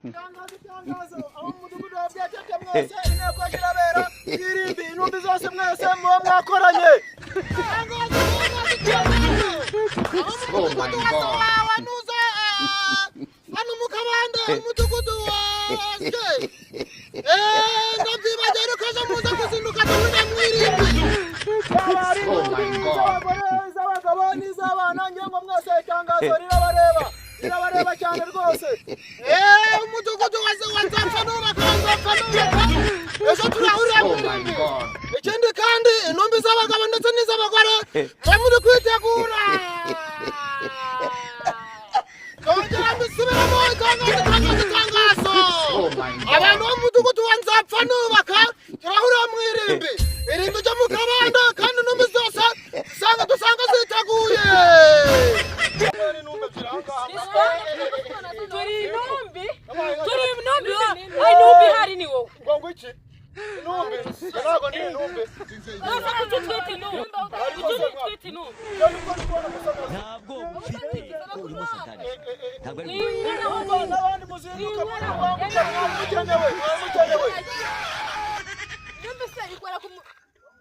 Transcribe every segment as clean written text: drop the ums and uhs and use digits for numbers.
Itangazo, itangazo! Abo mu mudugudu wa Bwetete mwese, inteko zirabera irimbi, intumbi zose mwese muba mwakoranye. Itangazo, itangazo, itangazo! Abo mu mudugudu wa Nuza hano mu Kabande, umudugudu wa Se, ndabyibagiwe, ariko ejo muze kuzinduka duhurire mu irimbi. Yaba ari intumbi z'abagore, iz'abagabo n'iz'abana, ngira ngo mwese itangazo rirabareba, rirabareba cyane rwose. Umudugudu wa Nzapfa nubaka, Nzapfa nubaka, ejo turahurira mu irimbi. Ikindi kandi, intumbi z'abagabo ndetse n'iz'abagore, mwe muri kwitegura. Tongera mbisubiremo: itangazo, itangazo, itangazo! Abantu bo mu mudugudu wa Nzapfa nubaka, turahurira mu irimbi, irimbi ryo mu Kabanda, kandi intumbi zose dusanga ziteguye. Turi intumbi, turi intumbi, ayi intumbi ihari ni wowe. Ngo iki? Intumbi? Ntabwo ndi intumbi. None kuki utwita intumbi? Kuki utwita intumbi? Ntabwo ufite ko urimo satani, ntabwo ari N'abandi muzinduka, mwamukenewe, mwamukenewe. Intumbi se ikora ku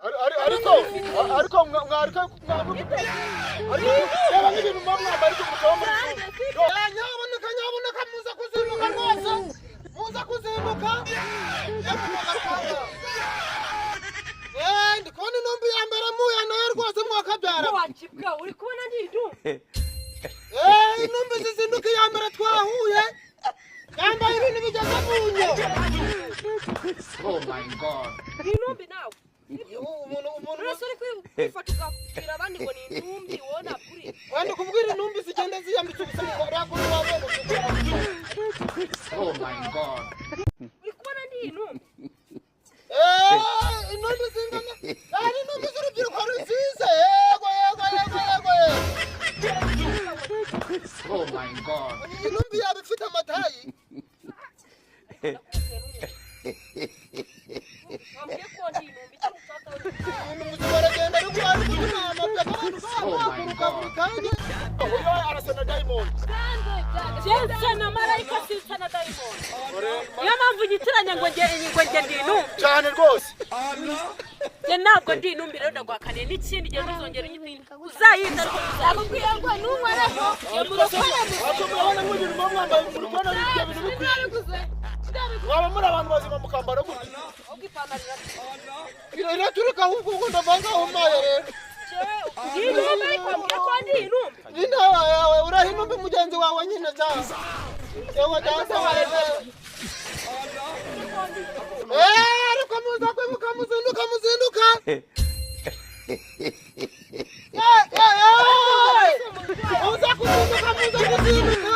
Ariko mwareka, ariko reba nk'ibintu muba mwambaye, ariko mukaba muri. Nyaboneka, nyaboneka, muza kuzinduka rwose, muza kuzinduka. Ndi kubona intumbi ya mbere muya nayo rwose, mwakabyara. Wakibwa, uri kubona ndi intumbi? Intumbi zizinduka, iya mbere twahuye yambaye ibintu bigeze mu nyo. Ni intumbi nawe? Umuntu Uretse uri kwifata ukabwira abandi ngo ni intumbi, wowe ntabwo uri. Wenda kubwira intumbi zigenda ziyambitse ubusa kuri wabona. Uri kubona ndi intumbi? Intumbi zingana hari intumbi z'urubyiruko ruzize, yego, yego, yego, yego, yego. Intumbi yaba ifite amatayi. Wambwiye ko ndi intumbi, icyo ushaka. Umuntu muzima aragenda, ariko ari kutunama abantu bahaguruka buri kanya, uyu arasa na dayimoni. Jensa na marayika, sinsa na dayimoni, niyo mpamvu nyitiranya ngo nge ndi intumbi. Cyane rwose. Nge ntabwo ndi intumbi rero, ndaguhakaniye. N'ikindi gihe ntuzongere unyita, uzayita ariko Nakubwiye ngo ntunywereho. Ariko murabona nk'ibintu muba mwambaye, muri kubona ibyo bintu bikwiye? Ndabiguze. Mwaba muri abantu bazima mukambara gutya? Iraturika ahubwo, ubwo ndavanga aho maye rero. Ndi intumbi, ariko wambwiye ko ndi intumbi. N'intaba yawe uraha intumbi mugenzi wawe nyine za yewe data wawe. Ariko muza kwibuka, muzinduka, muzinduka. Muza kuzinduka, muza kuzinduka.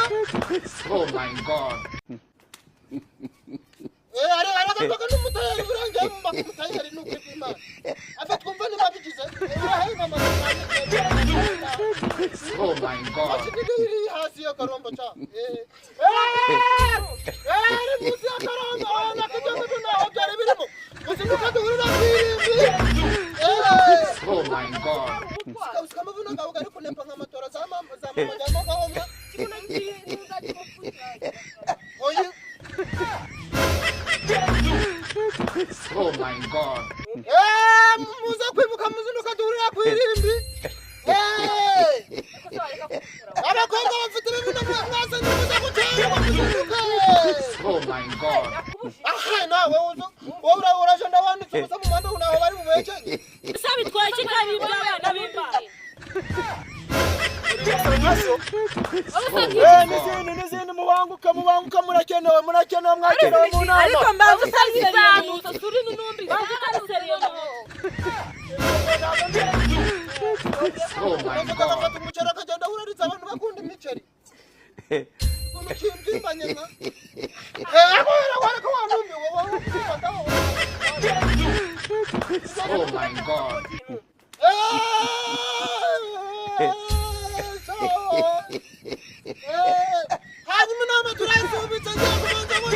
Aragaruka n'umutayeri burangiye mu mutayeri, ni ukuri kw'Imana afa twumva niba bigize urahema. Iri hasi y'akarombo ca ari munsi y'akarombo nakijya mu naho byari birimo. Muzinduka duhurira ku irimbi. Usika amavuno gawe gari kunepa nka matora za mama, za mama jama gahoma. Oyi. Muze kwibuka, muzinduka duhurira ku irimbi. Abakobwa bafite ibibuno mwese nimuze guterwa, muzinduke. Aha nawe wowe uraje, ndabanditse ubusa mu muhanda naho bari bubeke. Ese bitwaye iki kandi iby'abana b'Imana? N'izindi, n'izindi, mubanguke, mubanguke, murakenewe, murakenewe, mwakenewe mu nama. Ariko mbanza utari sérieux, turi n'intumbi, mbanza utari sérieux. Agafata umuceri akagenda awuraritse, abantu bakunda imiceri, ukuntu kimbyimba nka ariko wanumiwe wowe ukifata wowe. Hanyuma inama turayisubitse, ngiye kubanza ngo.